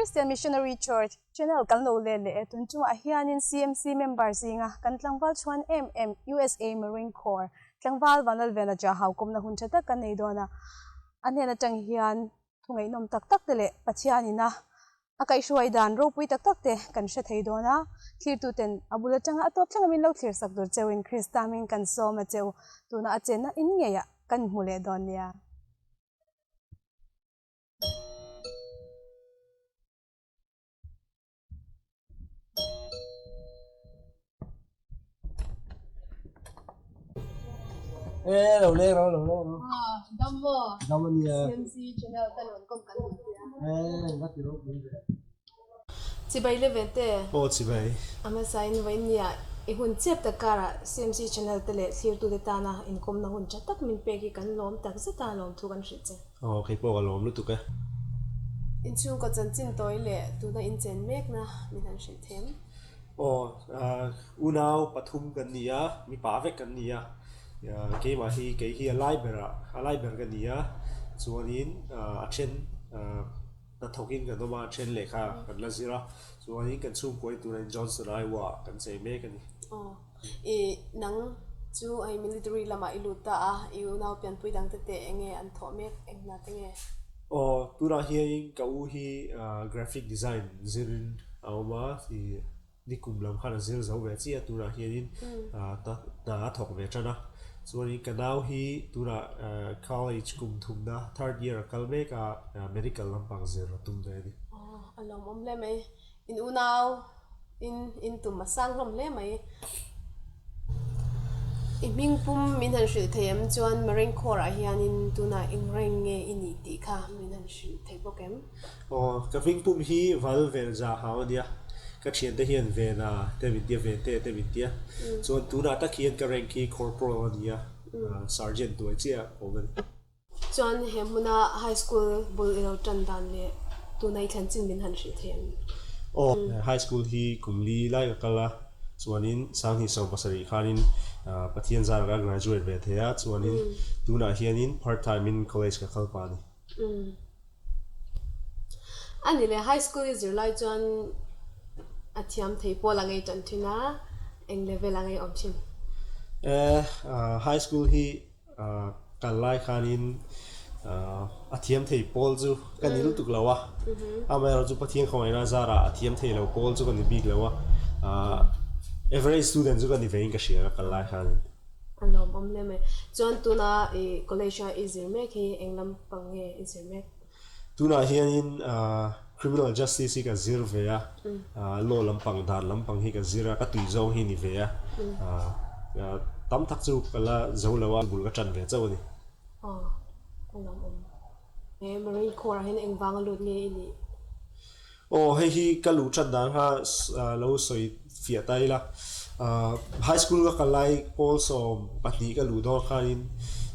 Christian Missionary Church Channel kan lo let leh e. Tun chungah hianin CMC member zinga kan tlangval chhuan em em USA Marine Corps tlangval Vanlalvena Jahau kawmna hun tha tak kan nei dawn a. A hnen atang hian thu ngaihnawm tak tak te leh Pathianin a a kaihhruai dan ropui tak tak te kan hre thei dawn a. Thlirtuten a bul atanga a tawp thleng a min lo thlir sak tur cheuhin Krista hming kan sawm a cheu. Tuna a chenna in ngeiah kan hmu leh dawn nia. E lo leng ro lo leng ro. Ah, dam maw? Dam ania. CMC channel ka rawn kawm kan duh tia. E, va ti ropui ve. Chibai le ve te. Aw chibai. A hmasa in vawiin nia i hun chep tak karah CMC channel te leh thlirtute tana inkawmna hun tha tak min pek hi kan lawm tak zet a, lawmthu kan hrilh che. Aw kei pawh ka lawm lutuk e. Inchhungkaw chanchin tawi leh tuna inchen mekna min han hrilh them. Aw unau pathum kan ni a, mipa vek kan ni a, keimah hi kei hi a lai berah a lai ber ka ni a, chuanin a then hnathawkin kan awm a, a then lehkha kan la zir a, chuanin kan chhungkaw hi tunah Johnson Iowa ah kan chei mek a ni. Aw I nang chu hei military lamah i lut ta a, i unau pianpui dangte teh eng nge an thawh mek, eng hna te nge? Aw, tunah hianin ka u hi graphic design zirin a awm a, i nikum lam khan a zir zo ve chiah a, tunah hianin hna a thawk ve tan a. Chuanin ka nau hi tunah college kum thumna third year a kal mek a, medical lampang zir a tum ve a ni. Aw, a lawmawm hle mai. In unau in in tum a sang hlawm hle mai. I hming pum min han hrilh thei em chuan Marine Corps ah hianin tunah eng reng nge i nih tih kha min han hrilh thei bawk em? Aw, ka hming pum hi Val Velza hau a nia. Ka thiante hian Vena te min tia, Vente te min tia. Chuan tunah tak hian ka rank hi Corporal a nia, Sergeant hnuai chiah a awm a ni. Chuan he hmuna high school bul i lo tan dan leh tuna i thlen chin min han hrilh thei ang. Aw, high school hi kum li lai ka kal a, chuanin Sanghnih 70 khanin Pathian zara ka graduate ve thei a, chuanin tunah hianin part time in college ka kal pah a ni. A ni le, high school i zirlai chuan a thiam thei pawl a ngei tan thin a, eng level a ngei awm thin? E, high school hi Kal lai khanin a thiam thei pawl chu ka ni lutuk lo a, amaherawh chu Pathian khawngaihna zarah a thiam thei lo pawl chu ka ni bik lo a, average student chu ka ni vein ka hria ka kal lai khanin. A lawmawm hle mai. Chuan tuna i college a i zir mek hi eng lampang nge i zir mek? Tunah hianin Criminal Justice hi ka zir ve a, Law lampang, dan lampang hi ka zir a, ka tui zawng hi ni ve a, tam tak chu ka la zo lo a, bul ka tan ve chauh a ni. Aw, a lawmawm. He Marine Corps ah hian engvanga lut nge i nih? Aw, hei hi ka luh that dan kha lo sawi fiah ta ila. High school ka kal lai pawl 12 ka luh dawn khanin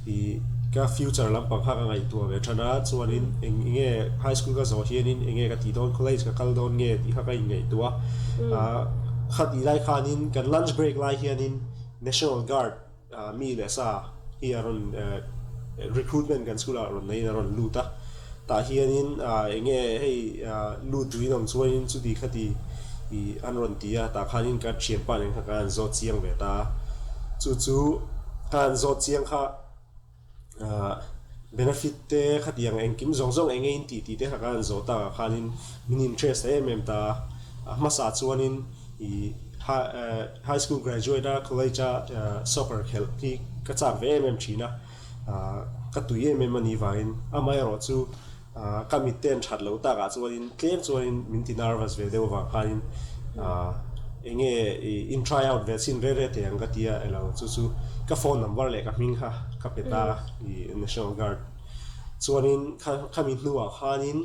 ih ka future lampang kha ka ngaihtuah ve than a, chuanin eng enge high school ka zawh hianin enge ka tih dawn, college ka kal dawn nge tih kha ka inngaihtuah a. Khatih lai khanin kan lunch break lai hianin National Guard Mi leh sa hi a rawn recruitment kan school ah rawn neiin a rawn lut a, tah hianin eng nge hei lut duhin awm chuanin chuti khati ih an rawn ti a, tah khanin ka thianpa nen kha ka han zawt chiang ve ta a, chu chu ka han zawt chiang kha benefit te khatiang engkim zawng zawng eng nge in tih tih te kha ka han zawh takah khanin min interest em em ta a, a hmasa chuanin ih High school graduate a college a soccer khelh hi ka chak ve em em thin a, ka tui em em a nih vangin amaherawh chu ka mitten that loh takah chuanin tlem chuanin min ti nervous ve deuh avang khanin eng nge in try out ve chin re re teh ang ka tia elo chu chu ka phone number leh ka hming kha ka pe ta i National Guard chuanin khami hnuah khanin.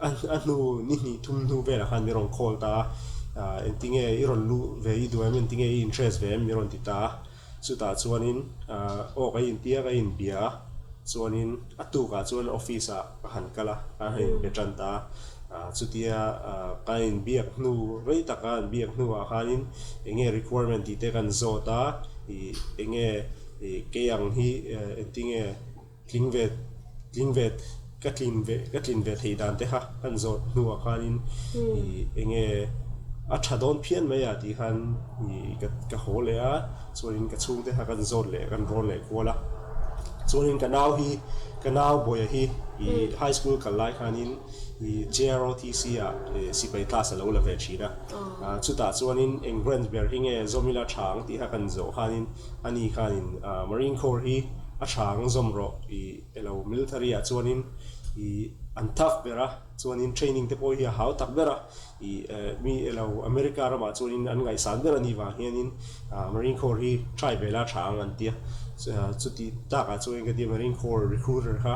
A hnu ni hnih thum hnu velah khan min rawn call ta a, engtinge i rawn luh ve i duh em, engtinge i interest ve em min rawn ti ta a, chutah chuanin aw ka intia ka inbia a, chuanin a tukah chuan office ah ka han kal a, ka han inbe tan ta a, chutia ka inbiak hnu rei tak ka han biak hnuah khanin enge requirement tih te kan zawt a, ih enge kei ang hi engtinge. Tling ve, tling ve Ka tlin ve ka tlin ve theih dan te kha kan zawh hnuah khanin ih enge a tha dawn phian mai a tih khan ih ka ka haw leh a chuanin ka chhungte kha kan zawt leh kan rawn leh kual a chuanin ka nau hi ka nau Bawia hi ih high school kal lai khanin ih JROTC ah ih sipai class a lo la ve thin a chutah chuanin eng branch ber hi nge zawmila tha ang tih kha kan zawh khanin ani khanin Marine Corps hi a tha ang zawm rawh ih Elo military ah chuanin ih an tough ber a, chuanin training te pawh hi a hau tak ber a, ih mi elo America ramah chuanin an ngaihsan ber a nih vang hianin Marine Corps hi try ve la tha ang an ti a, chuti takah chuanin ka tia Marine Corps recruiter kha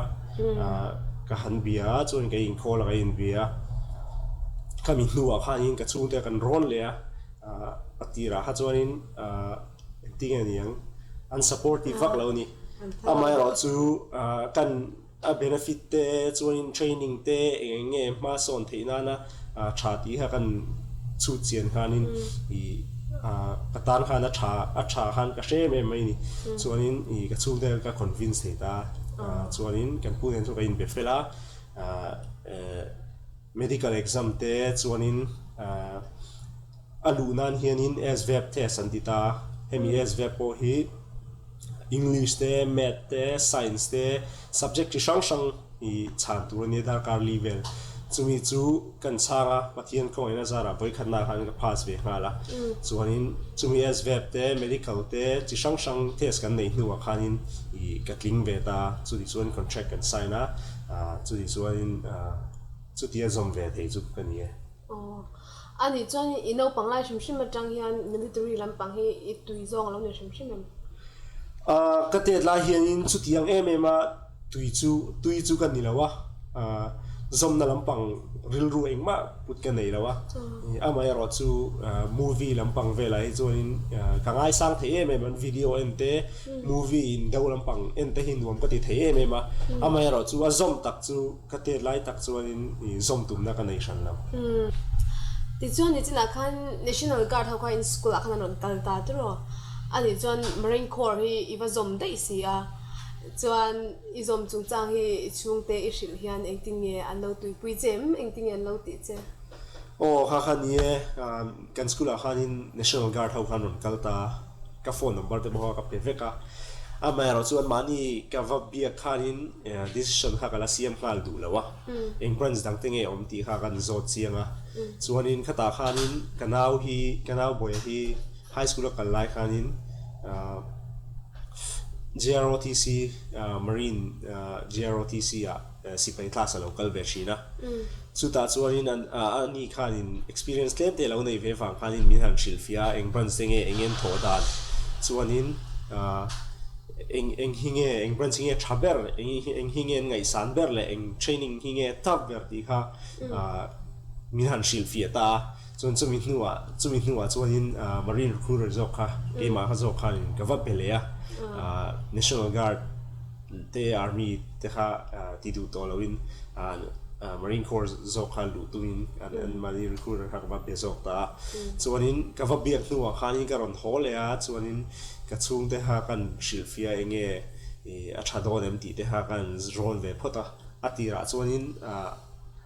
ka han bia a, chuanin ka inkhawla ka inbia a, khami hnuah khanin ka chhungte kan rawn leh a, a tirah kha chuanin. Engtin nge niang? An supportive vak lo a ni. Amaherawh chu kan a benefit te chuanin training te eng eng nge hma sawn theih nana tha tih kha kan chhut chian khanin ih ka tan khan a tha a tha khan ka hre em em mai a ni. Chuanin ih ka chhungte ka convince thei ta a, chuanin kan pu nen chu ka inbe fel a, medical exam te chuanin. A luh nan hianin SVEP test an ti ta a, hemi SVEP pawh hi English te, Math te, Science te, subject chi hrang hrang hi chhan tur a nia darkar li vel. Chumi chu kan chhang a, Pathian khawngaihna zarah vawikhatnaah khan ka pass ve nghal a. Chuanin chumi SVEP te, Medical te chi hrang hrang test kan neih hnuah khanin ih ka tling ve ta a, chuti chuan contract kan sign a, chuti chuanin chutia zawm ve thei chu ka ni e. Aw. A nih chuan i naupang lai hrim hrim atang hian military lampang hi i tui zawng a lo ni hrim hrim em? Aaa ka tet lai hianin chutiang em em a tui chu tui chu ka ni lo a, aaa zawmna lampang rilru engmah put ka nei lo a, amaherawh chu movie lampang velah hi chuanin ka ngaisang thei em em an video en te movie in do lampang en te hi nuam ka ti thei em em a, amaherawh chu a zawm tak chu Ka tet lai tak chuanin i zawm tumna ka nei hran lo. Umm. Tichuan nichinah khan National Guard ho kha in school ah khan an rawn kal ta tiraw? Anih chuan Marine Corps hi i va zawm daih si a, chuan i zawm chungchang hi i chhungte i hrilh hian engtin nge an lo tuipui che em? Engtin nge an lo tih che? Aw kha kha ni e, kan school ah khanin National Guard ho khan rawn kal ta a, ka phone number te pawh kha ka pe vek a, amaherawh chuan mahni ka va biak khanin decision kha ka la siam nghal duh lo a, eng branch dang te nge awm tih kha kan zawt chiang a, chuanin khatah khanin ka nau hi ka nau bawia hi high school a kal lai khanin JROTC Marine JROTC ah sipai class a lo kal ve thin a, chutah chuanin an ani khanin experience tlem te a lo nei ve vang khanin min han hrilhfiah a, eng branch te nge eng en thawh dan chuanin eng eng hi nge eng branch hi nge tha ber eng eng hi nge an ngaihsan ber leh eng training hi nge tough ber tih kha min han hrilhfiah ta a, chuan chumi hnuah chumi hnuah chuanin marine recruiter zawk kha keimah kha zawk khanin ka va be leh a, national guard. Te army te kha ti duh tawh loin Marine Corps zawk kha luh tumin an mahni recruiter kha ka va be zawk ta a. Chuanin ka va biak hnuah khanin ka rawn haw leh a, chuanin ka chhungte kha kan hrilhfiah eng nge a tha dawn em tih te kha kan rawn ve phawt a. A tirah chuanin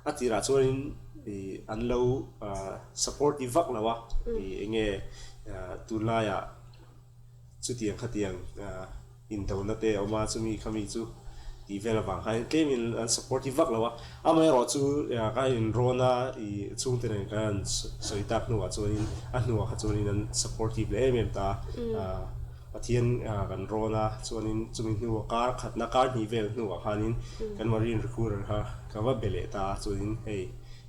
a tirah chuanin an lo supportive vak lo a, eng nge tunlaiah Chutiang khatiang indona te a awm a, chumi khami chu tih vel avang khan tlemin an supportive vak lo a. Amaherawh chu ka inrawn a, ih chhungte nen kan han sawi tak hnuah chuanin a hnuah kha chuanin an supportive leh em em ta a. Pathian kan rawn a, chuanin chumi hnua kar khatna kar hnih vel hnuah khanin kan Marine recruiter kha ka va be leh ta a, chuanin hei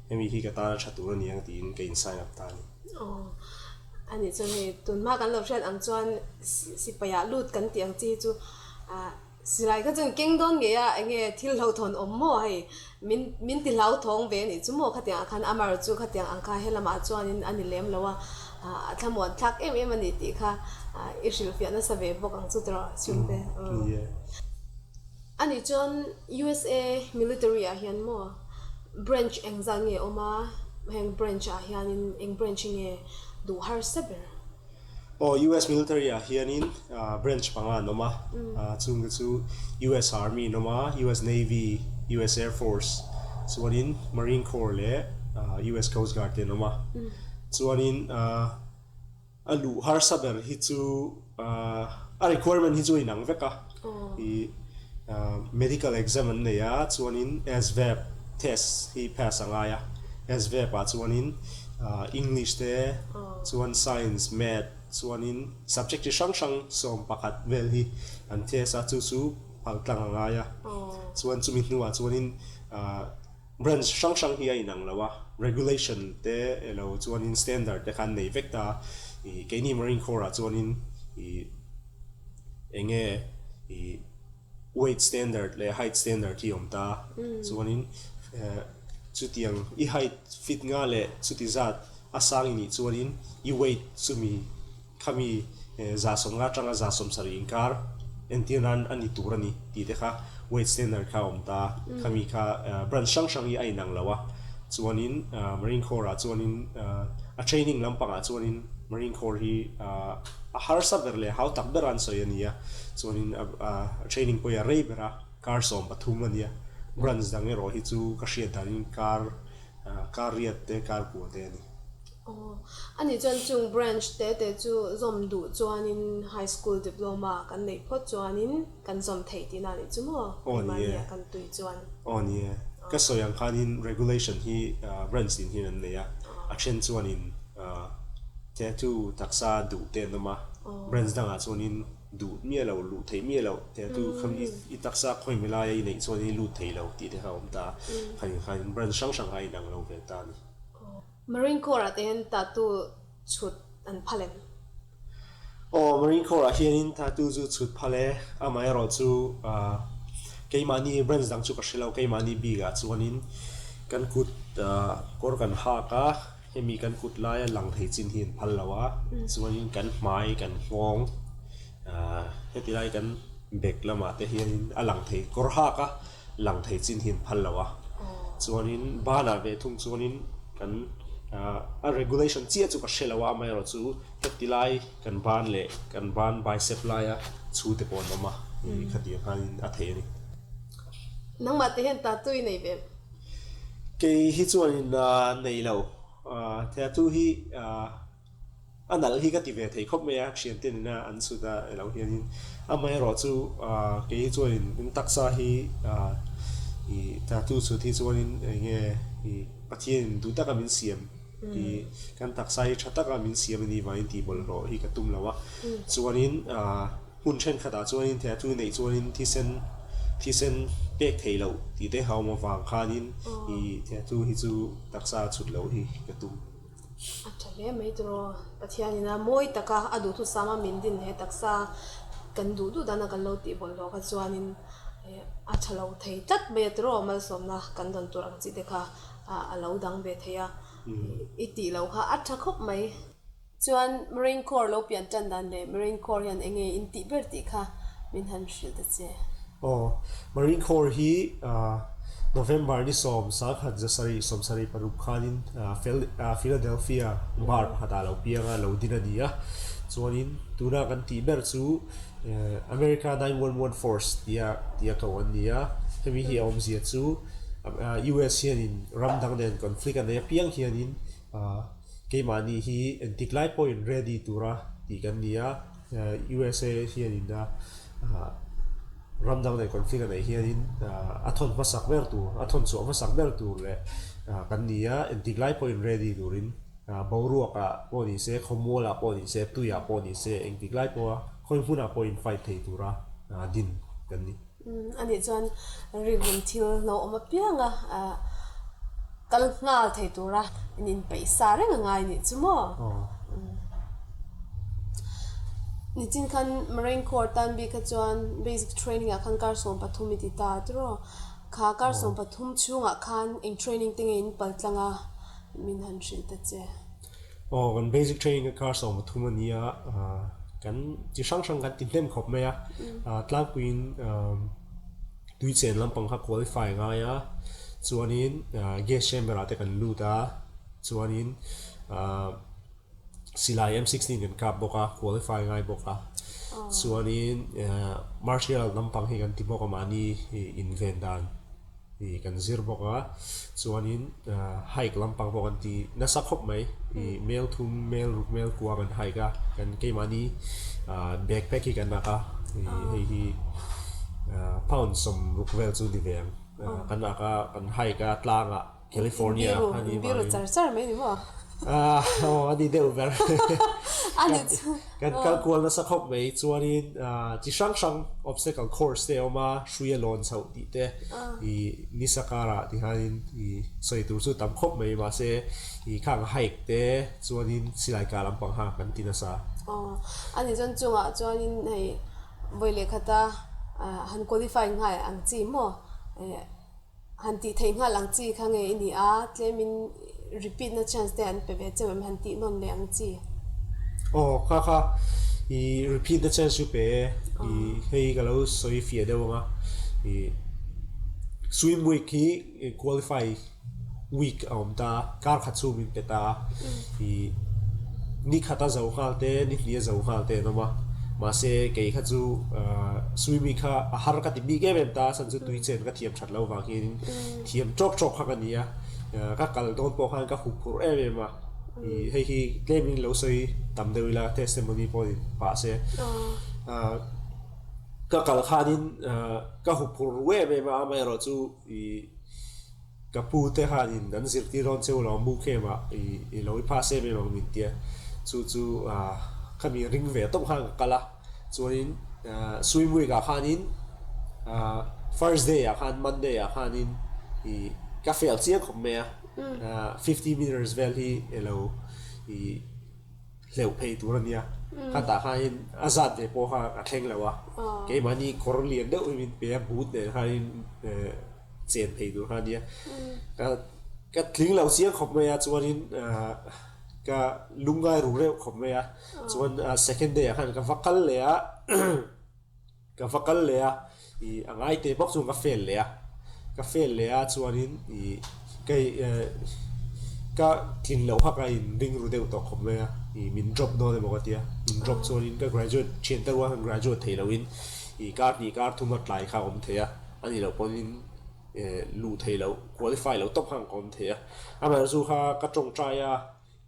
hemi hi ka tana tha tur a ni ang tiin ka in sign up ta a ni. A nih chuan hei tunhma kan lo hriat ang chuan sipaiah lut kan tih ang chi hi chu ah silai kha chuan keng dawn ngei a eng nge thil hlauhthawn awm maw hei min min ti hlauthawng ve a nih chu maw khatiang ah khan amar chu khatiang ang kha helamah chuanin a ni lem lo a ah a thlamuan thlak em em a ni tih kha ah i hrilhfiah nasa ve bawk ang chu tawrh chhungte. A nih chuan USA military ah hian maw branch engzat nge awm a, heng branch ah hianin eng branch hi nge duh harsa ber? Aw US military ah hianin branch panga an awm a, chungte chu US Army an awm a, US Navy, US Air Force chuanin Marine Corps leh US Coast Guard te an awm a. Chuanin a luh harsa ber hi chu a requirement hi chu a inang vek a. Ih medical exam an nei a chuanin SVAP test hi pass a ngai a. SVAP ah chuanin English te chuan Science, Math chuanin subject chi hrang hrang 11 vel hi an test a chu chu phal tlang a ngai a. Chuan chumi hnuah chuanin branch hrang hrang hi a inang lo a, regulation te elo chuanin standard te kha an nei vek ta a, ih keini Marine Corps ah chuanin ih eng nge ih weight standard leh height standard hi a awm ta a, chuanin chutiang i height fit nga leh chuti zat a sang i nih chuanin i weight chumi Khami 150 atanga 70 inkar entir nan a ni tur a ni tih te kha weight standard kha a awm ta a, khami kha branch hrang hrang hi a inang lo a, chuanin Marine Corps ah chuanin a training lampangah chuanin Marine Corps hi a harsa ber leh hau tak ber a an sawi a ni a, chuanin a training pawh hi a rei ber a, kar 13 a nia, branch dang erawh hi chu ka hriat danin kar kar riat te kar kua te a ni. Aw, ani chuan chung branch te te chu zawm duh chuanin high school diploma kan neih phawt chuanin kan zawm theih tihna anih chu maw? Aw ni e. Keimahni ah kan tui chuan. Aw ni e. Ka sawi ang khanin regulation hi branch tin hian an nei a, a then chuanin tattoo taksa duh te an awm a, branch dangah chuanin duh miah lo, luh theih miah loh tattoo kha i taksa khawimi laia i neih chuan i lut thei lo tih te kha a awm ta a, khanin khanin branch hrang hrang kha a inang lo ve ta a ni. Marine Corps ah te hian tattoo chhut an phal em? Aw, Marine Corps ah hianin tattoo chu chhut phal e, amaherawh chu keimahni branch dang chu ka hre lo, keimahni bik ah chuanin kan kut kawr kan hak a, hemi kan kut laia lang thei chin hi an phal lo a, chuanin kan hmai kan nghawng heti lai kan bek lamah te hianin a lang thei kawr hak a. lang thei chin hi an phal lo a, chuanin banah ve thung chuanin kan a regulation chiah chu ka hre lo a, amaherawh chu heti lai kan ban leh kan ban bicep laia chhu te pawh an awm a, khatiang khanin a thei a ni. Nangmah te hian tattoo i nei ve em? Kei hi chuanin nei lo, tattoo hi A nalh hi ka ti ve thei khawp mai a, thiante nena an chhut a elo hianin amaherawh chu kei hi chuanin in taksa hi ih tattoo chhut hi chuanin eng nge ih Pathianin duh taka min siam ih kan taksa hi tha taka min siam a nih vangin tih bawlhhlawh hi ka tum lo a, chuanin hmun thenkhatah chuanin tattoo neih chuanin thisen thisen pek theih loh tih te a awm avang khanin ih tattoo hi chu taksa chhut loh hi ka tum. A tha hle mai tiraw? Pathianin a mawi taka a duhthusam a min din he taksa kan duh duh dana kan lo tih bawlhhlawh kha chuanin a tha lo thei tlat mai a tiraw? Malsawmna kan dawn tur ang chi te kha a lo dang ve thei a, i tih loh kha a tha khawp mai. Chuan Marine Corps lo pian tan dan leh Marine Corps hian eng nge in tih ber tih kha min han hrilh ta che. Aw, Marine Corps hi November ni 1176 khanin Philadelphia bar pakhatah lo piang a, lo din a ni a. Chuanin tuna kan tih ber chu America 911 Force tia tia ko an ni a. Hemi hi a awmzia chu US hianin ram dang nen conflict a nei apiang hianin Keimahni hi entik lai pawhin ready tura tih kan ni a, USA hianin a ram dang leh conflict a neih hianin a thawn hmasak ber tur, a thawn chhuah hmasak ber tur leh kan ni a, entik lai pawhin ready turin boruakah pawh ni se, khawmualah pawh ni se, tuiah pawh ni se, engtik lai pawha khawi hmunah pawhin fight thei tura din kan ni. Anih chuan ringhum thil lo awm apiang a, kal nghal thei tura in inpeih sa reng a ngai nih chu maw? Nichin khan Marine Corps tan bik kha chuan basic training ah khan kar 13 i ti ta tiraw? Kha kar 13 chhungah khan eng training te nge in pal tlang a min han hrilh ta che. Aw kan basic training kha kar 13 a nia, kan chi hrang hrang kan ti hnem khawp mai a, tlangpuiin tui chen lampang kha qualify a ngai a, chuanin gas chamber ah te kan lut a, chuanin silai M 16 kan kap bawk a, qualify a ngai bawk a, chuanin martial art lampang hi kan ti bawk a mahni inven dan. I kan zir bawk a, chuanin hike lampang pawh kan ti nasa khawp mai. I mel thum, mel ruk, mel kua kan hike a, kan keimahni backpack hi kan ak a, i hei hi pound 60 vel chu ni ve ang. Kan ak a, kan hike a tlangah California a nih vangin. Biru char char mai ni maw? Aw a ni deuh ber. Kan kal kual nasa khawp mai chuanin chi hrang hrang obstacle course te a awm a, hrui a lawn chhoh tih te i nisa karah ti hianin i sawi tur chu tam khawp mai mahse i khang hike te chuanin silai kah lampang kha kan ti nasa. Aw a nih chuan chungah chuanin hei vawi leh khata han qualify nghal ang chi maw? Han tih theih nghal ang chi kha nge i ni a, tlemin repeat na chance te an pe ve cheu em han tih nawn leh ang chi? Aw kha kha i repeat na chance chu pe e, i hei ka lo sawi fiah deuh ang a, i swim week hi qualify week a awm ta a, kar khat chu min pe ta a, i ni khat a zo nghal te ni hnih a zo nghal te an awm a, mahse kei kha chu swimming kha a har ka ti bik em em ta a, chhan chu tui chen ka thiam that loh vang hianin thiam tawk tawk kha ka ni a, ka kal dawn pawh khan ka hup phurh em em a, i hei hi tlemin lo sawi tam deuh ila testimony pawh ni pah se, ka kal khanin ka hup phurh ru em em a, amaherawhchu i. Ka pu te khanin an zirtir dawn cheu lo mu khem ah i lo i pass em em ang min tia chu chu khami ring ve tawp khan ka kal a chuanin swim week ah khanin first day ah khan Monday ah khanin i ka fail chiang khawp mai a 50 meters vel hi elo i hleuh phei tur a nia khatah khanin a zat ve pawh kha ka thleng lo a keimahni kawr lian deuh hi min pe a boot nen khanin chen thei tur kha a nia. Ka ka tling lo chiang khawp mai a chuanin ka lungngai ru reuh khawp mai a chuan second day ah khan ka va kal leh a ka va kal leh a ih a ngai teh bawk chuan ka fail leh a ka fail leh a chuanin ih ka ka tlin loh kha ka in ring ru deuh tawh khawp mai a ih min drop dawn emaw ka tia min drop chuanin ka graduate thian te rual khan graduate thei loin ih kar hnih kar thum a tlai kha a awm thei a. A nih loh pawhin luh theih loh, qualify loh tawp khan ka awm thei a. Amaherawhchu kha ka tawngtai a,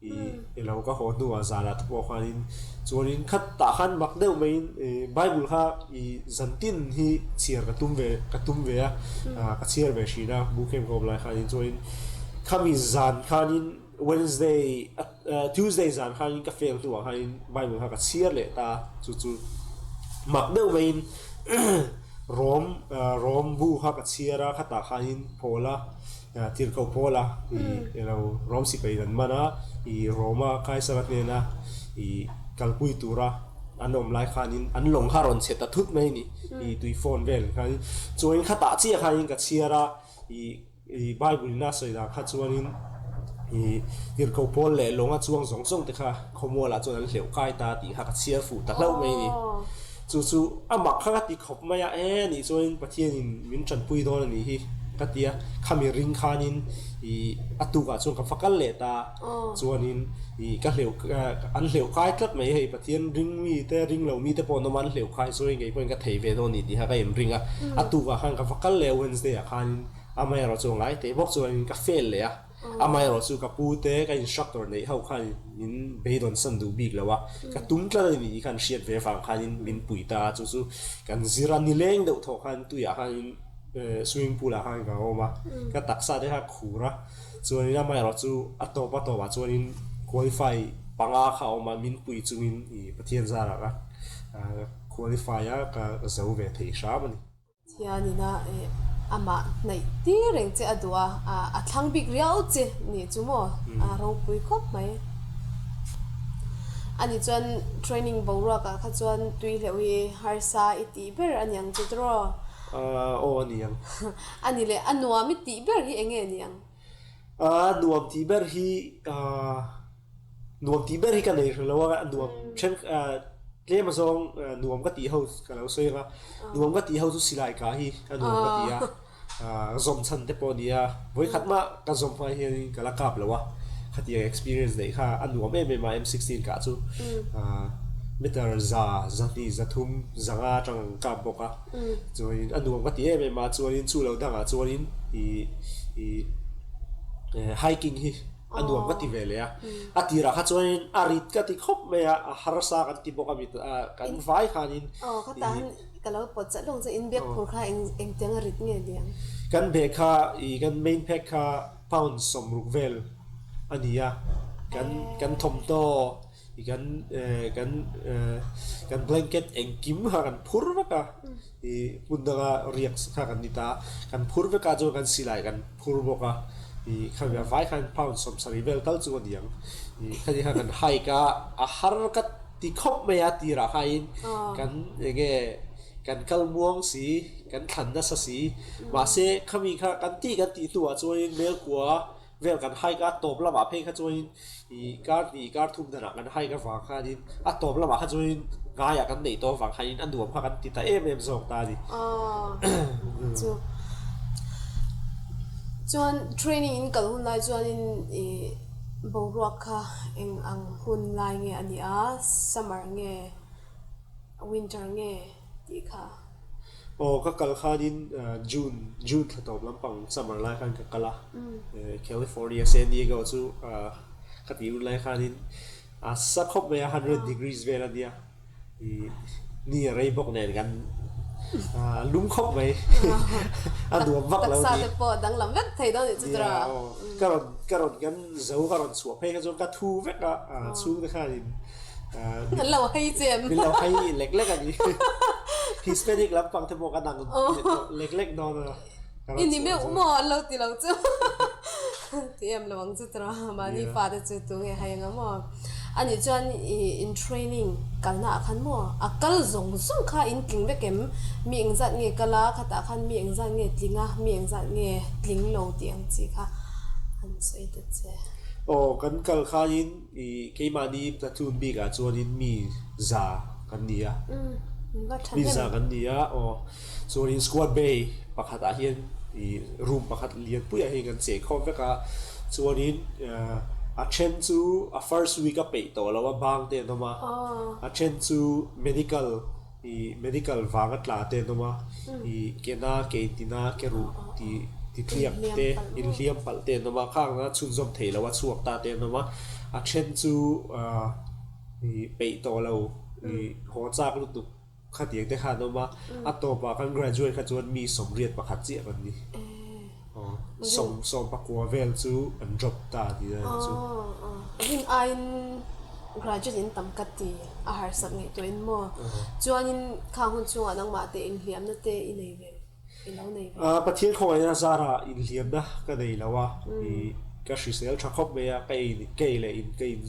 ih ilo ka haw hnuah zanah te pawh khanin chuanin khatah khan mak deuh maiin Bible kha ih zantin hi chhiar ka tum ve ka tum ve a, ka chhiar ve thin a, bu khem ka awm lai khanin chuanin khami zan khanin Wednesday Tuesday zan khanin ka fail hnuah khanin Bible kha ka chhiar leh ta a, chu chu mak deuh maiin Rom Rom bu kha ka chhiar a, khatah khanin Paula Tirhkoh Paula ih elo Rom sipai an man a, ih Roma Kaisara hnena ih kalpui tura an awm lai khanin an lawng kha a rawn chhe ta thut mai a ni, ih tui phone vel khanin chuanin khatah chiah khanin ka chhiar a, ih I Bible ina sawi dan kha chuanin i Tirhkoh Paul leh lawnga chuang zawng zawng te kha khawmualah chuan an hleuh kai ta tih kha ka chhiar fuh ta hlauh mai a ni. Chu chu a mak kha ka ti khawp mai a, e anih chuanin Pathianin min tanpui dawn a nih hi ka ti a, khami ring khanin i a tukah chuan ka va kal leh ta chuanin i ka hleuh an hleuh kai tlat mai hei Pathian ring mi te ring lo mi te pawh an awm a an hleuh kai chuan ngei pawhin ka thei ve dawn a ni tih kha ka inring a, a tukah khan ka va kal leh a Wednesday ah khanin Amaherawh chu ngai teh bawk chuanin ka fail leh a, amaherawh chu ka pu te ka instructor neih ho khan min beidawn san duh bik lo a, ka tum tlat a ni tih khan hriat ve vang khanin min pui ta a, chu chu kan zir a nileng deuh thawh khan tuiah khanin swimming pool ah khan ka awm a, ka taksa te kha khur a, chuanin amaherawh chu a tawp a tawpah chuanin qualify panga kha a awm a, min pui chungin ih Pathian zarah ka qualify a, ka zo ve thei hram a ni. Thianina amah hnaih tir reng che a duh a, a thlang bik riau che nih chu maw? A ropui khawp mai. Ani chuan training boruakah kha chuan tui hleuh hi harsa i tih ber a niang chu tiraw? Aw a niang. A ni leh, a nuam i tih ber hi eng nge niang? A nuam tih ber hi Nuam tih ber hi ka nei hrih lo a, nuam then tlem azawng nuam ka tih ho ka lo sawi ang a, nuam ka tih ho chu silai kah hi a nuam ka ti a, zawm chhan te pawh a ni a, vawikhat mah ka zawm hma hianin ka la kap lo a, khatiang experience neih kha a nuam em em a M16 kah chu meter za, 200, 300, 500 atang an kap bawk a, chuanin a nuam ka ti em em a, chuanin chu lo dangah chuanin. ih ih hiking hi a nuam ka ti ve leh a. A tirah kha chuanin a rit ka ti khawp mai a, a harsa kan ti bawk a mi kan vai khanin. Aw khatah han ka lo pawt chat lawng chu in bag phur kha eng engtiang a rit nge niang? Kan bag kha ih kan main pack kha pound 60 vel a ni a, kan kan thawmhnaw I kan kan kan blanket engkim kha kan phur vek a, i hmun danga riak kha kan ni ta a, kan phur vek a chuan kan silai kan phur bawk a, i khami a vai khan pound 70 vel tal chu a ni ang, i khani khan kan hike a, a har ka ti khawp mai a tirah khain kan enge kan kal muang si, kan thlan nasa si, mahse khami kha kan tih kan tih hnuah chuanin Melkua Vel kan hike a tawp lamah phei kha chuanin ih kar hnih kar thum danah kan hike avang khanin a tawp lamah kha chuanin ngaiah kan neih tawh avang khanin a nuam kha kan ti ta em em zawk ta a ni. Aw chu chuan training in kal hun lai chuanin ih boruak kha eng ang hun lai nge a nih a summer nge winter nge tih kha. Aw ka kal khanin June June thla tawp lampang summer lai khan ka kal a, California San Diego chu ka tih hun lai khanin a sa khawp mai a hundred degrees vel a nia ih ni a rei bawk nen kan lum khawp mai a nuam vak lo a ni. Taksa te pawh danglam vek thei dawn nih chu tura. Ka rawn ka rawn kan zo ka rawn chhuah phei kha chuan ka thu vek a chhungte khanin An lo hei che em? Min lo hei lek lek a ni. Hispanic lampang te pawh ka dang lek lek dawn a. I ni meuh maw an lo ti lo chu. Ti em lo ang chu tura mahni fate chu tu nge hei anga maw. Anih chuan i in training kalna ah khan maw a kal zawng zawng kha in tling vek em? Mi engzat nge kal a khatah khan mi engzat nge tling a mi engzat nge tling lo tih ang chi kha an sawi ta che. Aw kan kal khanin I keimahni platoon bikah chuanin mi za kan ni a, mi za kan ni a aw. Chuanin squad bay pakhatah hian i room pakhat lianpuiah hian kan cheh khawm vek a, chuanin a then chu a first week a peih tawh lo a bang te an awm a, a then chu medical I medical vanga tla te an awm a, i ke na, ke intina, ke ruh ti ti tliak te, inhliam palh te an awm a, khang a chhunzawm theih loh a chhuak ta te an awm a, a then chu i peih tawh lo, i haw chak lutuk khatiang te kha an awm a, a tawpah kan graduate kha chuan mi 81 chiah kan ni. 19 vel chu an drop ta tih a ni chu. Rin aiin graduate in tam ka ti a harsat ngaihtuahin maw? Chuanin khang hun chhungah nangmah te inhliamna te i nei ve i lo nei ve. Pathian khawngaihna zarah inhliamna ka nei lo a, ka hrisel tha khawp mai a, ka ei ka ei leh in ka in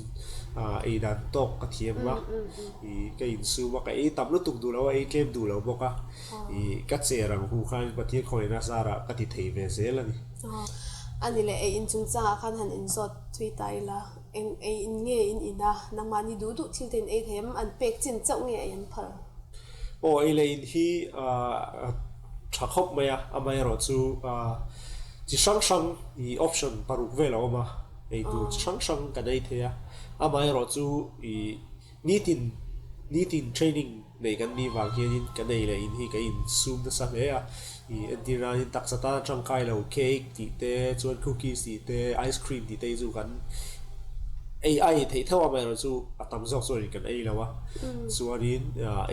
ei dan tawk ka thiam a, ka insum a, ka ei tam lutuk duh lo a, ei tlem duh lo bawk a. I ka cher ang hu khan Pathian khawngaihna zarah ka ti thei ve zel a ni. A ni leh, ei in chungchangah khan han inzawt thui ta ila, eng ei in nge in in a, nangmahni duh duh thil te in ei thei em, an pek chin chauh nge ei an phal? Aw, ei leh in hi a tha khawp mai a, amaherawh chu chi hrang hrang i option paruk vel a awm a, ei tur chi hrang hrang kan ei thei a, amaherawh chu i Nitin, nitin training nei kan nih vang hianin ka nei leh in hi ka insum nasa hle a, ih entir nanin taksa tana tangkai lo cake tih te chuan cookies tih te ice cream tih te hi chu kan ei a ei theih tho a amaherawhchu a tam zawk chuanin kan ei lo a, chuanin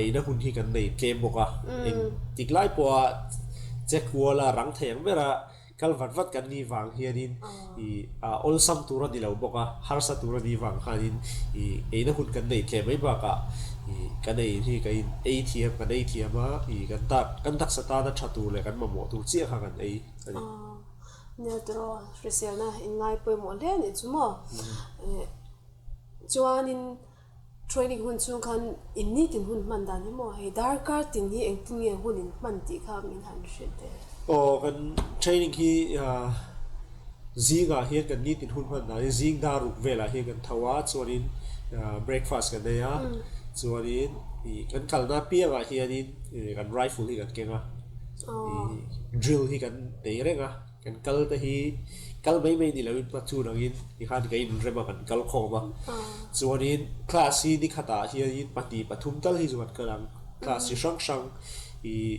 eina hun hi kan nei tlem bawk a, eng tik lai pawha check kual a rang thei ang ber a. Kal vat vat kan nih vang hianin i awlsam tur a ni lo bawk a, harsa tur a nih vang khanin i eina hun kan nei tlem mai bakah i kan ei hi kan in ei thiam, kan ei thiam a, i kan tak kan taksa tana tha tur leh kan mamawh tur chiah kha kan ei a ni. Nia tiraw, hriselna in ngai pawimawh hle a nih chu maw? Chuanin Training hun chhung khan in nitin hun hman dan hi maw hei darkar tin hi engtin nge hun in hman tih kha min han hrilh teh. Aw kan training hi zingah hian kan nitin hun hman dan hi zing dar ruk velah hian kan tho a chuanin breakfast kan nei a chuanin ih kan kalna apiangah hianin kan rifle hi kan keng a ih drill hi kan nei reng a. Kan kal te hi kal mai mai ni loin platoon angin tikhan ka inrem a kan kal khawm a. Chuanin class hi ni khatah hianin pahnih pathum tal hi chu kan kal ang. Class chi hrang hrang ih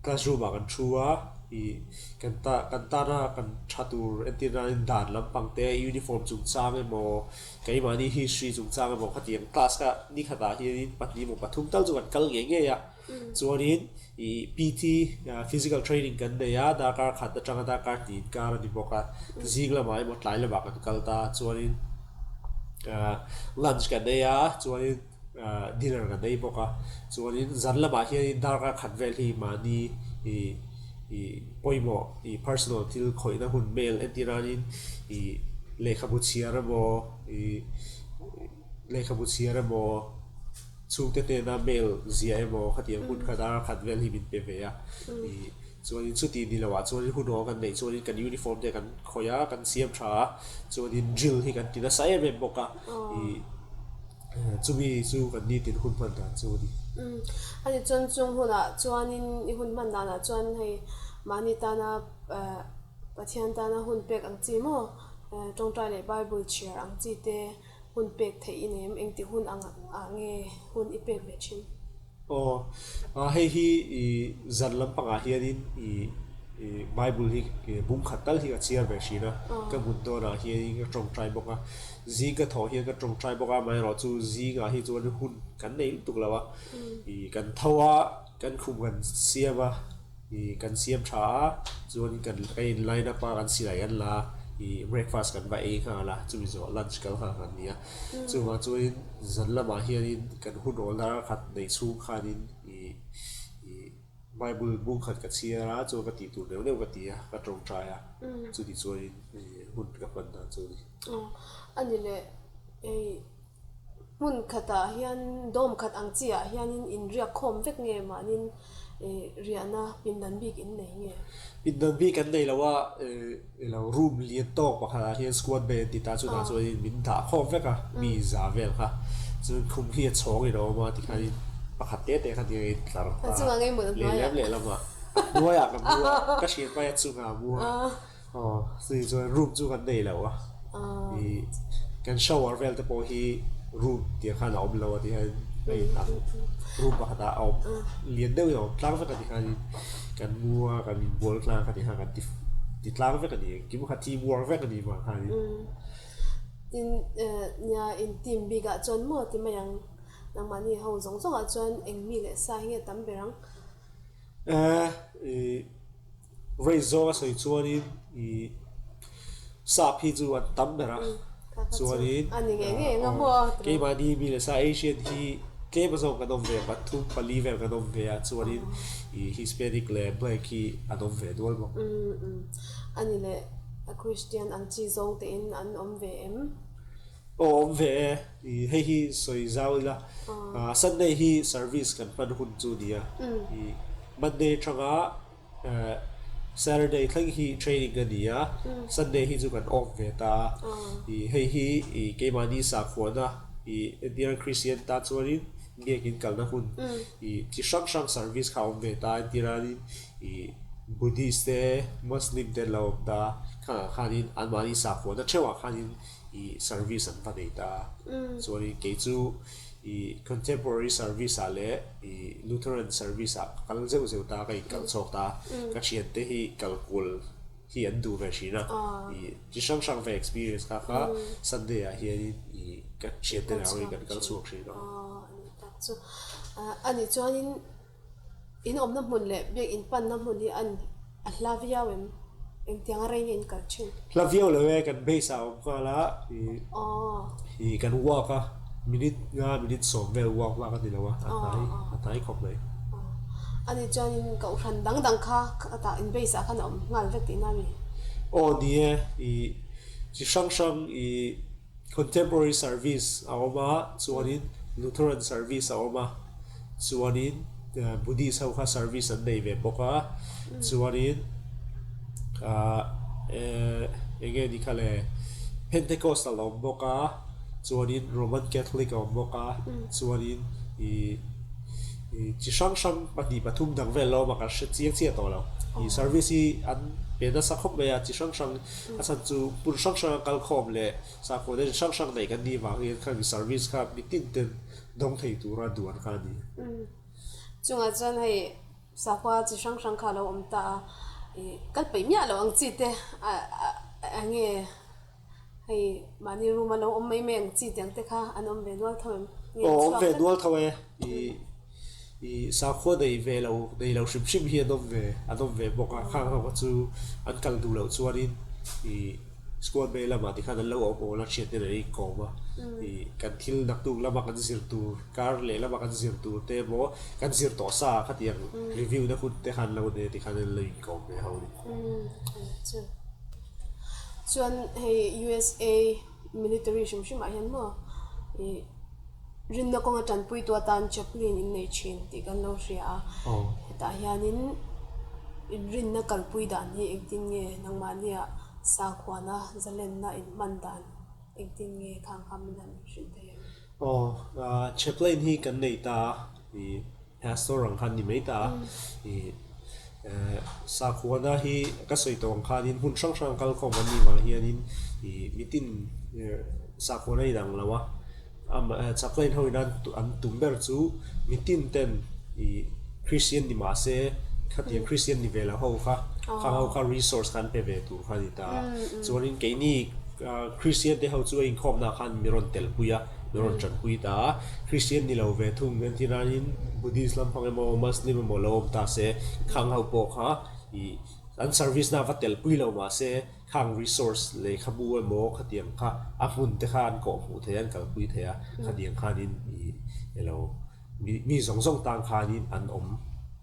classroom ah kan thu a. Ih kan ta kan tana kan tha tur entir nain dan lampang te uniform chungchang emaw keimahni history chungchang emaw khatiang class kha nikhatah hianin pahnih emaw pathum tal chu kan kal ngei ngei a. Chuanin ih PT physical training kan nei a darkar khat atanga darkar hnih inkar a ni bawk a zing lamah emaw tlai lamah kan kal ta chuanin lunch kan ei a chuanin dinner kan ei bawk a chuanin zan lamah hianin darkar khat vel hi mahni ih ih pawimawh ih personal thil khawihna hun mail entir nanin ih lehkhabu chhiar emaw ih lehkhabu chhiar emaw. Chhungte hnena mail ziah emaw khatiang hun khat a khat vel hi min pe ve a. Ih chuanin chuti ni loah chuanin hun aw kan neih chuanin kan uniform te kan khawih a, kan siam tha a, chuanin drill hi kan ti nasa em em bawk a. Ih chumi chu kan nitin hun hman dan chu a ni. Umm ani chuan chung hunah chuanin i hun hman danah chuan hei mahni tana Pathian tana hun pek ang chi maw tawngtai leh Bible chhiar ang chi te Hun pek theih i nem, engti hun ang ah nge hun i pek ve thin? Aw, hei hi i zan lampangah hianin i Bible hi bung khat tal hi ka chhiar ve thin a, ka hmun dawnah hianin ka tawngtai bawk a, zing ka thawh hian ka tawngtai bawk a, amaherawhchu zingah hi chuan hun kan nei lutuk lo a, i kan tho a, kan khum kan siam a. Ih kan siam tha a, chuan kan ka in line up a, kan silai kan la a, ih breakfast kan va ei nghal a, chumi zawh lunch kal nghal kan ni a. Chuvang chuanin zan lamah hianin kan hun awl dar khat neih chhung khanin ih ih Bible bung khat ka chhiar a, chuan ka tih tur neuh neuh ka ti a, ka tawngtai a, chuti chuanin ih hun ka hman dan chu a ni. Aw, a ni leh ei. Hmun khatah hian dawm khat ang chi ah hianin in riak khawm vek nge mahnin riahna pindan bik in nei nge? Pindan bik an nei lo a, ilo room lian tawk pakhat ah hian squad bay an ti ta chutah chuanin min dah khawm vek a, mi za vel kha. Chuan khum hi a chhawng in a awm a tikhanin pakhat te te kha nia in tlar ta lehlam lehlamah a hnuaiah ka mu a, ka hriat hmai a chungah a mu a. Aw, chutih chuan room chu kan nei lo a, ih kan shower vel te pawh hi room tih ang khan a awm lo a tihian a in ang room pakhat ah a awm lian deuh in a awm tlang vek a tikhanin kan mu a kan inbual tlang kha tikhan kan ti ti tlang vek a ni engkim kha team work vek a ni vang khanin. Tin, nia in team bik ah chuan maw ti mai ang nangmahni ho zawng zawng ah chuan eng mi leh sa hi nge tam ber ang? Ih. Race zawng a sawi chuanin ih sap hi chu an tam ber a, chuanin keimahni mi leh sa Asian hi tlem azawng kan awm ve a, pathum pali vel kan awm ve a, chuanin ih Hispanic leh Black hi an awm ve dual bawk. Ani leh Christian ang chi zawng tein an awm ve em? Aw awm ve e, ih hei hi sawi zau ila, Sunday hi service kan hman hun chu a ni a, ih Monday atanga Saturday thleng hi training a ni a, Sunday hi chu kan off ve ta a, ih hei hi ih keimahni sakhuana ih entir Christian tan chuanin biakin kalna hun ih chi hrang hrang service kha a awm ve ta a entir anin ih Buddhist te Muslim te an lo awm ta a, khangah khanin anmahni sakhuana theuhah khanin ih service an va nei ta a, chuanin kei chu Ih Contemporary Service ah leh ih Lutheran Service ah ka kal zeuh zeuh ta, ka inkal chhuak ta. Ka thiante hi kal kual hi an duh ve thin a. Ih chi hrang hrang ve experience kha kha Sunday ah hianin ih ka thiante nen ho hi kan kal chhuak thin a. A ni tak chu. A nih chuanin In awmna hmun leh biak in panna hmun hi an a hla viau em? Engtiang a rei nge in kal thin? Hla viau lo e, kan base ah a awm nghal a, ih kan walk a, minute nga minute sawm vel walk lak a ni lo a, a hnai a hnai khawp mai. Ani chuanin kohhran dang dang kha tah in base ah khan a awm nghal vek tihna a mi? Aw ni e, ih chi hrang hrang ih Contemporary Service a awm a, chuanin Lutheran Service a awm a, chuanin Buddhist ho kha service an nei ve bawk a, chuanin ah eng nge ni kha le Pentecostal a awm bawk a, chuanin Roman Catholic a awm bawk a, chuanin ih chi hrang hrang pahnih pathum dang vel la awm a, kan hre chiang chiah tawh lo. Ih service hi an pe nasa khawp mai a, chi hrang hrang A chhan chu hmun hrang hranga kal khawm leh sakhaw den hrang hrang nei kan nih vangin khami service kha mitin ten dawng thei tura duan kha a ni. Chungah chuan hei sakhua chi hrang hrang kha a lo awm ta a. Ih kal peih miah lo ang chi te eng nge hei mahni room a lo awm mai mai ang chi te ang te kha an awm ve nual tho em? Aw awm ve nual tho e. Ih ih sakhua nei ve lo nei lo hrim hrim hi an awm ve an awm ve bawk a khang ho kha chu an kal duh loh chuanin ih Squad bay lamah tikhan an lo awm awl a thiante nen a inkawm a, ih kan thil naktuk lama kan zir tur, kar leh lama kan zir tur te emaw kan zir tawh sa ah khatiang review na hun te khan an lo nei a tikhan an lo inkawm ve ho a ni. Chuan hei USA military hrim hrim ah hian maw ih Rinna kawnga tanpuitu atan chaplain in nei thin tih kan lo hria a. Hetah hianin inrinna kalpui dan hi engtin nge nangmahnia sakhuana zalenna inhman dan engtin nge khang kha min han hrilh thei em? Aw, chaplain hi kan nei ta a, ih pastor ang khan ni mai ta a, ih sakhuana hi ka sawi tawh ang khanin hmun hrang hrang kalkhawm an nih vang hianin ih mitin sakhuana inang lo a. Chaplain ho in an tum ber chu mitin ten ih Christian ni mah se khatiang Christian ni ve lo ho kha khang ho kha resource kha an pe ve tur kha a ni ta a. Chuanin keini Christian te ho chu a inkhawmna khan mi rawn telpui a, mi rawn tanpui ta a. Christian ni lo ve thung entiranin Buddhist lampang emaw Muslim emaw lo awm ta se khang ho pawh kha ih an service na va telpui lo mah se Khang resource lehkhabu emaw khatiang kha a hmun te kha an kawh hmuh thei a, an kalpui thei a, khatiang khanin ih elo mi zawng zawng tan khanin an awm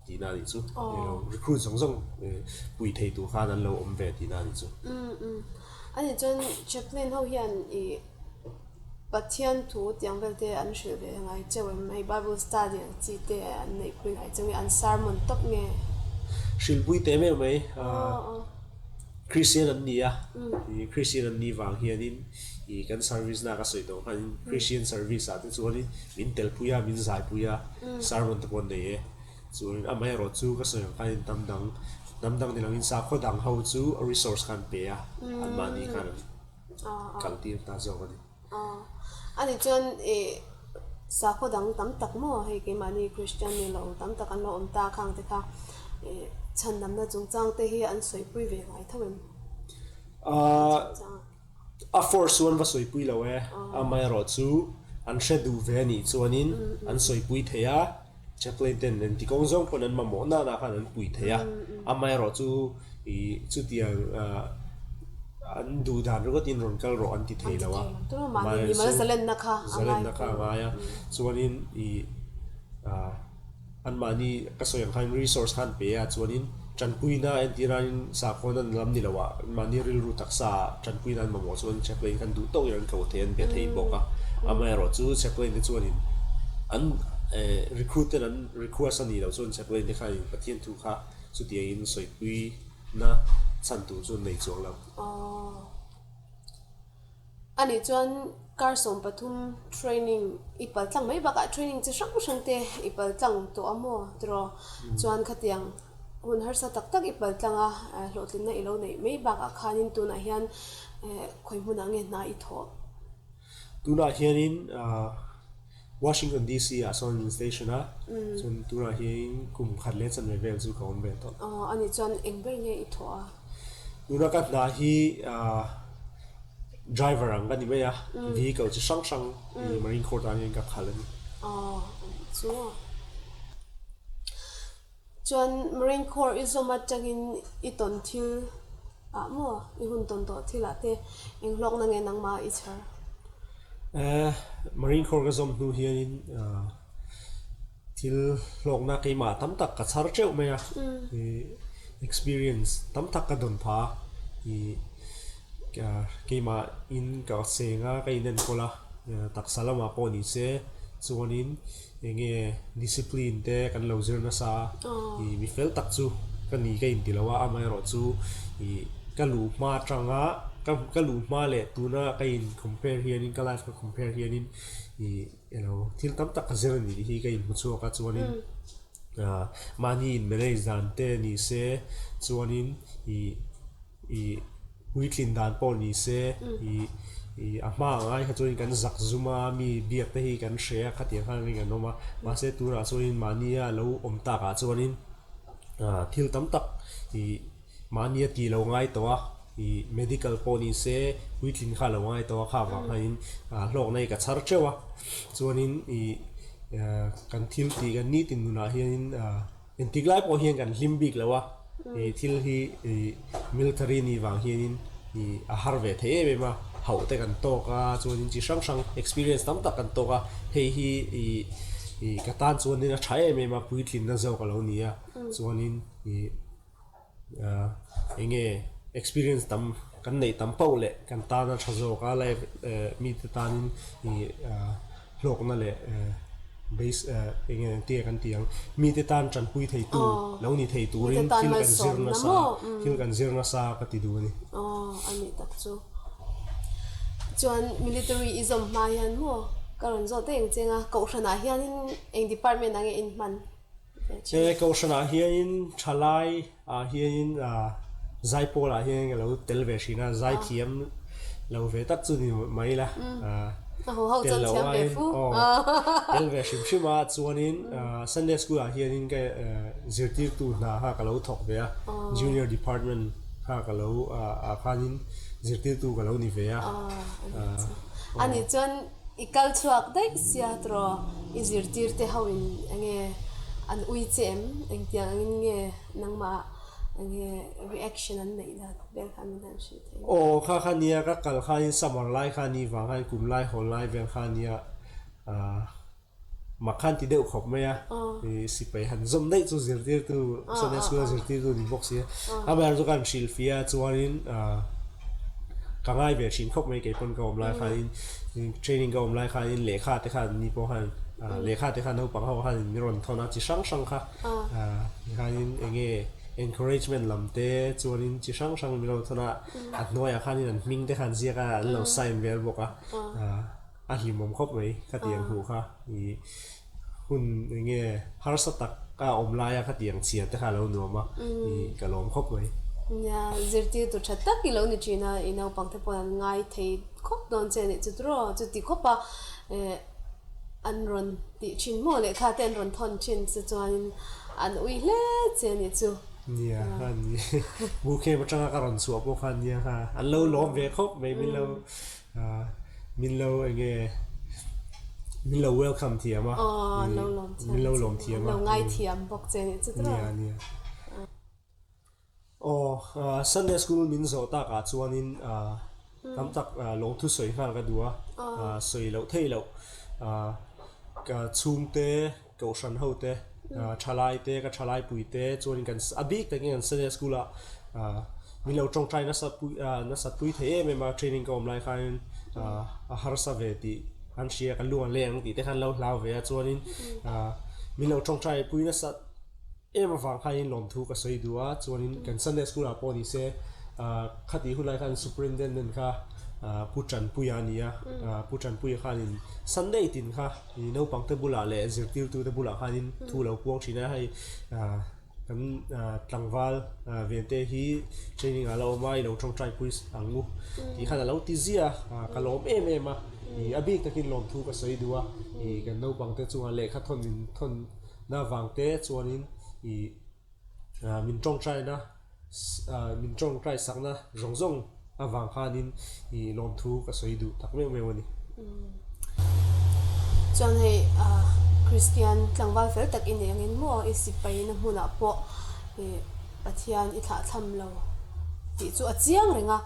tihna a nih chu. Elo recruit zawng zawng pui thei tur khan an lo awm ve tihna a nih chu. Umm a nih chuan chaplain ho hian ih Pathian thu tiang vel te an hrilh ve ngai cheu em? Hei Bible study ang chi te an neihpui ngai cheu nge? An sermon tawp nge? Hrilhpui teh meuh mai. Christian an ni a, ih Christian an nih vang hianin ih kan service na ka sawi tawh khanin Christian service ah te chuanin min telpui a, min zaipui a, sermon te pawh an nei e. Chuanin amaherawh chu ka sawi ang khanin hnam dang, hnam dang ni loin sakhaw dang ho chu resource kha an pe a, anmahni khan an kaltir ta zawk a ni. A nih chuan ih sakhaw dang tam tak maw hei keimahni Christian ni lo tam tak an lo awm ta khang te kha ih chhandamna chungchang te hi an sawipui ve ngai tho em? A force chuan va sawipui lo e, amaherawh chu an hre duh ve a nih chuanin an sawipui thei a. Chaplain ten an ti kawng zawng pawn an mamawh nana khan an pui thei a, amaherawh chu ih chutiang an duh dan ringawt in rawn kal rawh an ti thei lo a, zalenna kha a ngai a, chuanin ih anmahni ka sawi ang khan resource kha an pe a, chuanin tanpuina entiranin sakhawn an lam ni lo ah anmahni rilru taksa ah tanpuina an mamawh chuan chaplain khan duh tawkin an ko thei an be thei bawk a, amaherawh chu chaplain te chuanin an recruit ten an request a nih loh chuan chaplain te khanin Pathian thu kha chutiangin sawipui na chhan tur chu an nei chuang lo. A nih chuan kar 13 training i pal tlang mai bakah training chi hrang hrang te i pal tlang tawh a maw tiraw? Chuan khatiang hun harsa tak tak i pal tlang a, hlawhtlinna i lo neih mai bakah khanin tunah hian khawi hmunah nge hna i thawh? Tunah hianin Washington DC ah sawn in station a, chuan tunah hianin kum khat leh chanve vel chu ka awm ve tawh. Aw, a nih chuan eng ber nge i thawh a? Tuna ka hna hi driver ang ka ni mai a, vehicle chi hrang hrang Marine Corps tan hian ka khalh a ni. Aw, a nih chu. Chuan Marine Corps i zawm atangin i tawn thil ah maw i hun tawn tawh thil ah te eng hlawkna nge nangmah i chhar? Eh, Marine Corps ka zawm hnu hianin thil hlawkna keimah tam tak ka chhar teuh mai a, experience tam tak ka dawn phah a, ih keimah in ka cheng a, ka inenkawl a, taksa lamah pawh ni se chuanin Enge discipline te kan lo zir nasa a, ih mi fel tak chu ka ni ka inti lo a, amaherawh chu ih ka luh hma atanga ka ka luh hma leh tuna ka in compare hianin ka life ka compare hianin ih elo thil tam tak ka zir a nih hi ka inhmu chhuak a chuanin ah mahni in manage dan te ni se chuanin ih Ih puitlin dan pawh ni se, ih ih a hma ang ai kha chuanin kan zak zum a, mi biak te hi kan hre a, khatiang khan ring an awm a, mahse tunah chuanin mahnia lo awm takah chuanin ah thil tam tak ih. mahni a tih lo ngai tawh a, ih medical pawh ni se puitlin kha a lo ngai tawh a, kha vang khanin hlawkna hi ka chhar teuh a, chuanin ih kan thil tih kan nitin nunah hianin Engtik lai pawh hian kan hlim bik lo a, ih thil hi ih military ni vang hianin ih a har ve thei em em a, hauh te kan tawk a, chuanin chi hrang hrang experience tam tak kan tawk a, hei hi ih ih ka tan chuanin a tha em em a, puitlinna zawk a lo ni a, chuanin ih ah eng nge experience tam kan neih tam pauh leh kan tan a tha zawk a, life eh mite tanin ih ah. Hlawkna leh base eng nge tia kan ti ang, mite tan tanpui theitu lo ni thei turin thil kan zir nasa, thil kan zir nasa ka ti duh a ni. Aw, a nih tak chu. Chuan military i zawm hma hian maw ka rawn zawt daih ang che anga Kohhranah hianin eng department ah nge in hman? He Kohhranah hianin thalai ah hianin Zaipawl ah hian ka lo tel ve thin a, zaithiam lo ve tak chu ni mai la, tel lo aiin aw tel ve hrim hrim a, chuanin Sunday School ah hianin ka zirtirtu hna kha ka lo thawk ve a, Junior Department kha ka lo ah khanin zirtirtu ka lo ni ve a. Ani chuan I kal chhuak daih sia tiraw i zirtir te ho in enge an ui che em? Engtiang angin nge nangmah enge reaction an neih dan vel kha min han hrilh thei. Aw kha kha nia ka kal khain summer lai kha ni vang khan kum lai hawn lai vel kha nia ah Mak khan ti deuh khawp mai a, i sipai han zawm daih chu zirtirtu, Sunday school a zirtirtu ni bawk si a. Amaherawhchu chu ka han hrilh fia a chuanin ka ngai ve thin khawp mai kei pawn ka awm lai khanin training ka awm lai khanin lehkha te khan ni pawh khan lehkha te khan naupang ho khan min rawn thawn a chi hrang hrang kha tikhanin eng nge encouragement lam te chuanin chi hrang hrang min rawn thawn a, a hnuaiah khanin an hming te khan ziak a an lo sign vel bawk a. A hlimawm khawp mai khatiang hmuh kha i hun eng nge harsa tak a awm laia khatiang chhiar te kha a lo nuam a i ka lawm khawp mai. Nia, zirtirtu tha tak i lo ni thin a, i naupang te pawh an ngai thei khawp dawn che a nih chu tiraw? Chuti khawp a eh an rawn tih thin maw lehkha te an rawn thawn thin che chuanin an ui hle che a nih chu. Nia, kha ni Bukhem atanga ka rawn chhuah pawh kha nia kha an lo lawm ve khawp mai min lo Min lo enge min lo welcome thiam a. Aw an lo lawm thiam min lo lawm thiam a. An lo ngai thiam bawk che nih chu tiraw. Nia nia. Aw Sunday school min zawh tak ah chuanin tam tak lawngthu sawi nghal ka duh a sawi loh theih loh ka chhungte Kohhran ho te, thalai te, ka thalai pui te chuanin kan a bik takin kan Sunday School ah min lo tawngtai nasa pui nasa pui thei em em a, training ka awm lai khanin a harsa ve tih an hria ka lung an leng ang tih te khan lo hlau ve a chuanin min lo tawngtai pui nasa em avang khanin lawmthu ka sawi duh a chuanin kan Sunday School ah pawh ni se khatih hun lai khan Superintendent kha Pu Tanpuia a ni a, Pu Tanpuia khanin Sunday tin kha I naupangte bulah leh zirtirtute bulah khanin thu lo puang thin a, hei kan tlangval vente hi training ah la awm a, i lo tawngtai pui ang u tih khan a lo ti ziah a, ka lawm em em a, i a bik takin lawmthu ka sawi duh a, i kan naupangte chungah lehkha thawn min thawn na vangte chuanin i Min tawngtaina min tawngtai sakna zawng zawng avang khanin i lawmthu ka sawi duh tak meuh meuh a ni. Chuan hei Kristian tlangval fel tak i nei angin maw i sipaina hmunah pawh i Pathian i thlahthlam lo tih chu a chiang reng a,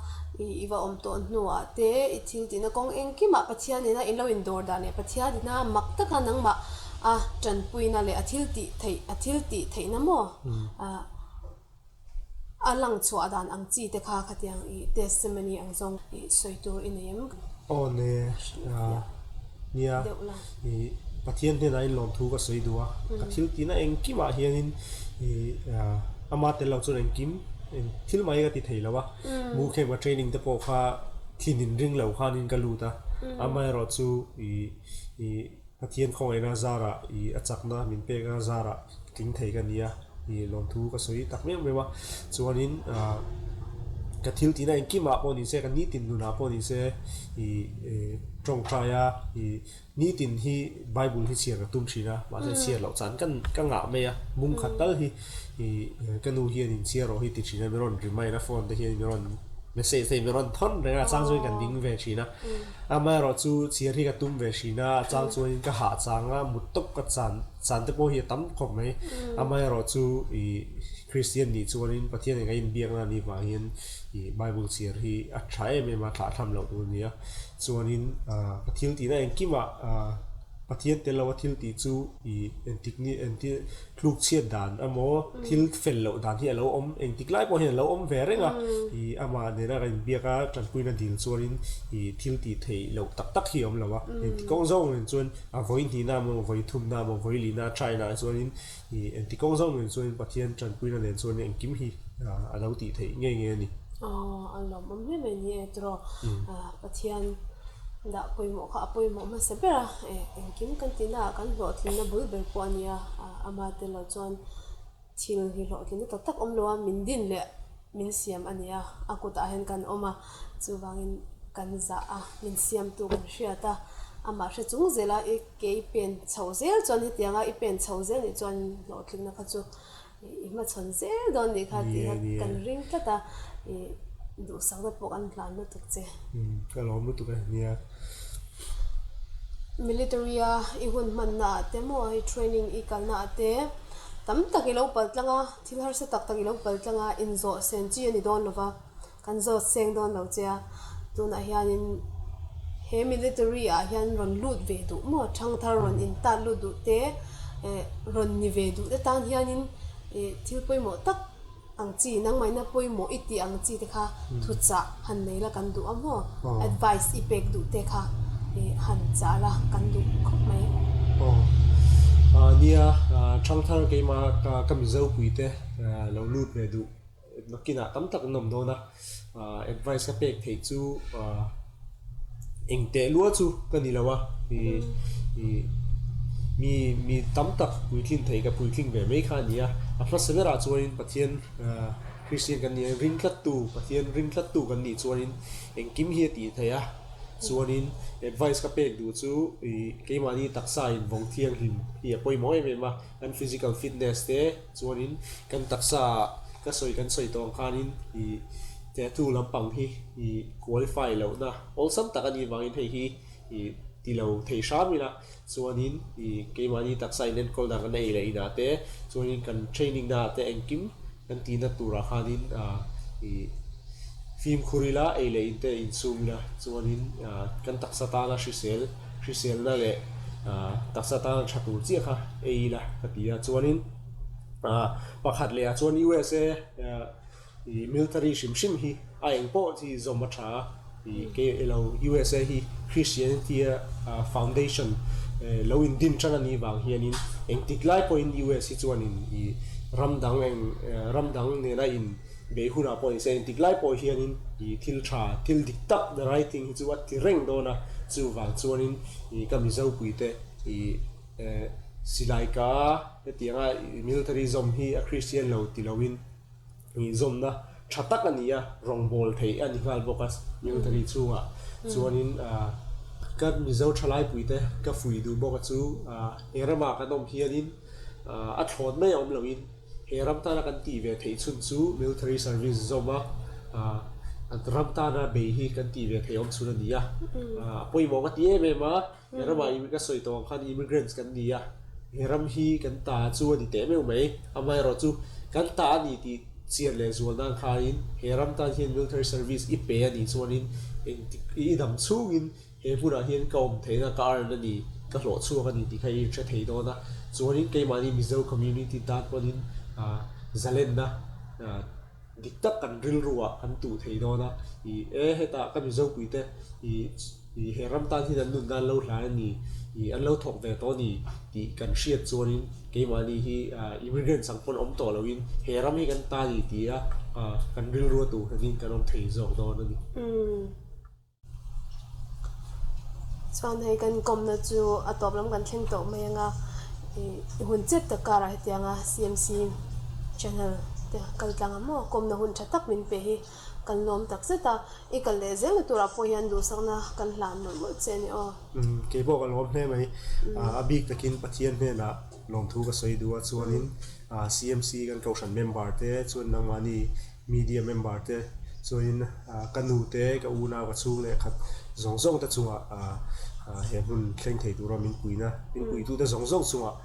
i va awm tawh hnuah te i thil tihna kawng engkimah Pathian ina in lo indawr dan leh Pathian ina mak taka nangmah A tanpuina leh a thil tih theih a thil tih theihna maw a lang chhuah dan ang chi te kha khatiang i testimony ang zawng i sawi tur i nei em? Aw ne nia i Pathian hnenah in lawmthu ka sawi duh a, ka thil tihna engkimah hianin i ama tel lo chuan engkim eng thil mai ka ti thei lo a, Mukhem ka training te pawh kha thlin in ring lo khanin ka lut a, amaherawhchu i i Pathian khawngaihna zarah i a chakna min pekna zarah tling thei ka nia i lawmthu ka sawi tak meuh meuh a. Chuanin ah. Ka thil tihna engkimah pawh ni se, ka nitin nunah pawh ni se ih tawngtai a ih nitin hi Bible hi chhiar ka tum thin a, mahse chhiar loh chan kan ka ngah mai a, mum khat tal hi ih ka nu hian in chhiar rawh hi ti thin a, min rawn remind a phone te hian min rawn message te hi min rawn thawn reng a, a chang chuan kan ding ve thin a, amaherawh chu chhiar hi ka tum ve thin a, a chang chuan ka hah chang a, mut tawp ka chan chan te pawh hi a tam khawp mai, amaherawh chu ih. Kristian nih chuanin Pathian eng a inbiakna a nih vangin ih Bible chhiar hi a tha em em a, thlahthlam loh tur a ni a. Chuanin ka thil tihna engkimah Pathian tel loa thil tih chu ih engtik ni engti tluk chhiat dan emaw thil fel loh dan hi a lo awm engtik lai pawh hian a lo awm ve reng a. Ih amah nena kan inbiak a tanpuina dil chuanin ih thil tih theih loh tak tak hi a awm lo a. Engti kawng zawng nen chuan a vawi hnihna emaw vawi thumna emaw vawi lihna a try naah chuanin Ih, engti kawng zawng nen chuan Pathian tanpuina nen chuan engkim hi a lo tih theih ngei ngei a ni. Aw, a lawmawm hle mai ni e tiraw. Pathian dah pawimawh kha a pawimawh hmasa ber a, engkim kan tihna ah kan hlawhtlinna bul ber pawh a nia, ama tel lo chuan thil hi hlawhtlinna tak tak awm lo a, min din leh min siam a ni a, a kutah hian kan awm a, chuvangin kan zah a, min siamtu kan hriat a, amah hre chung zela i Ke i pen chhoh zel chuan hetianga i pen chhoh zel nih chuan hlawhtlinna kha chu i hmachhawn zel dawn nih kha tih kha kan ring tlat a, i duhsakna pawh kan hlan lutuk che. Ka lawm lutuk e nia. Military a i hun hmanna ah te maw hei training i kalna ah te tam tak i lo pal tlang a, thil harsa tak tak i lo pal tlang a, inzawh sen chi a ni dawn lo va. Kan zawt seng dawn lo che a, tunah hianin he military ah hian rawn lut ve duh maw thangthar rawn in tat lut duh te eh rawn ni ve duh te tan hianin ih thil pawimawh tak ang chi nangmahina pawimawh i tih ang chi te kha thuchah han nei la kan duh a maw advice i pek duh te kha ih han chah la kan duh khawp mai. Aw nia thangthar keimah ka mizo pui te lo lut ve duh. Nakinah tam tak an awm dawn a, advice ka pek theih chu eng teh lua chu ka ni lo a, mi mi tam tak puitlin theih ka puitling ve mai kha a ni a, a hmasa berah chuanin Pathian Kristian kan nih ring tlattu Pathian ring tlattu kan nih chuanin engkim hi a tih theih a, chuanin advice ka pek duh chu keimahni taksa invawng thianghlim hi a pawimawh em em a, kan physical fitness te. Chuanin kan taksa ka sawi kan sawi tawh ang khanin ih tattoo lampang hi ih qualify lohna awlsam tak a nih vangin hei hi ih ti lo thei hram ila chuanin ih keimahni taksa in enkawl dan kan ei leh inah te chuanin kan training naah te engkim kan tihna turah khanin ah ih fimkhur ila ei leh in te insum ila chuanin ah kan taksa tana hrisel hriselna leh ah taksa tana tha tur chiah kha ei ila ka ti a chuanin ah pakhat leh ah chuan USA ih military hrim hrim hi a eng pawh hi zawm a tha a ih ke elo USA hi Christianity a foundation lo in din tan a nih vang hianin engtik lai pawhin US hi chuanin ih ram dang eng ram dang nena in Beih hunah pawh ni se engtik lai pawh hianin ih thil tha, thil dik tak the right thing hi chu a ti reng dawn a, chuvang chuanin ih ka Mizo puite ih eh silai ka hetianga ih military zawm hi a Christian lo ti loin ih zawmna tha tak a ni a, rawngbâwl theih a ni nghal bawk a military chhungah chuanin ah ka Mizo thalai puite ka fuih duh bawk a chu ah he ramah kan awm hianin ah a thlawt mai a awm loin. He ram tana kan tih ve theih chhun chu military service zawm a, ram tana bei hi kan tih ve theih awm chhun a ni a. A pawimawh ka ti em em a, he ramah ka sawi tawh ang khan immigrants kan ni a, he ram hi kan ta chu a ni teh meuh mai. Amaherawh chu kan ta a ni tih chian leh zual nan khanin he ram tan hian military service i pe a nih chuanin engtik i dam chhungin He hmunah hian ka awm theihna ka earn a ni, ka hlawh chhuak a ni tih kha i inhre thei dawn a. Chuanin keimahni Mizo community tan pawhin zalenna dik tak kan rilruah kan tuh thei dawn a. Ih e hetah ka Mizo puite ih ih he ram tan hian an nunna an lo hlai a ni, ih an lo thawk ve tawh a ni tih kan hriat chuanin keimahni hi immigrants ang pawn awm tawh loin he ram hi kan ta a ni tia kan rilrua tuh hnakin kan awm thei zawk dawn a ni. Chuan hei kan kawmna chu a tawp lam kan thleng tawh mai ang a, ih hun chet tak karah hetianga CMC channel te kal tlang ang maw kawmna hun tha tak min pe hi. Kan lawm tak zet a, i kal leh zelna turah pawh hian duhsakna kan hlan mawlh mawlh che a ni aw. Umm, kei pawh ka lawm hle mai. A bik takin Pathian hnenah lawmthu ka sawi duh a, chuanin CMC kan kohhran member te chuan nangmahni media member te chuanin ka nu te, ka unau, ka chhung leh khat zawng zawng te chungah he hmun thleng thei tura min puina, min puitute zawng zawng chungah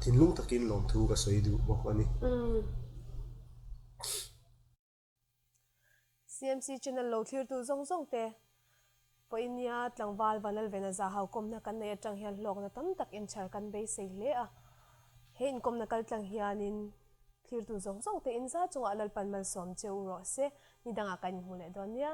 thinlung takin lawmthu ka sawi duh bawk a ni. CMC channel lo thlirtu zawng zawng te pawhin nia tlangval Vanlalvena Zahau kawmna kan nei atang hian hlawkna tam tak inchhar kan beisei hle a. He inkawmna kal tlang hianin thlirtu zawng zawng te inza chungah Lalpan malsawm che u rawh se, ni dangah kan inhmu leh dawn nia.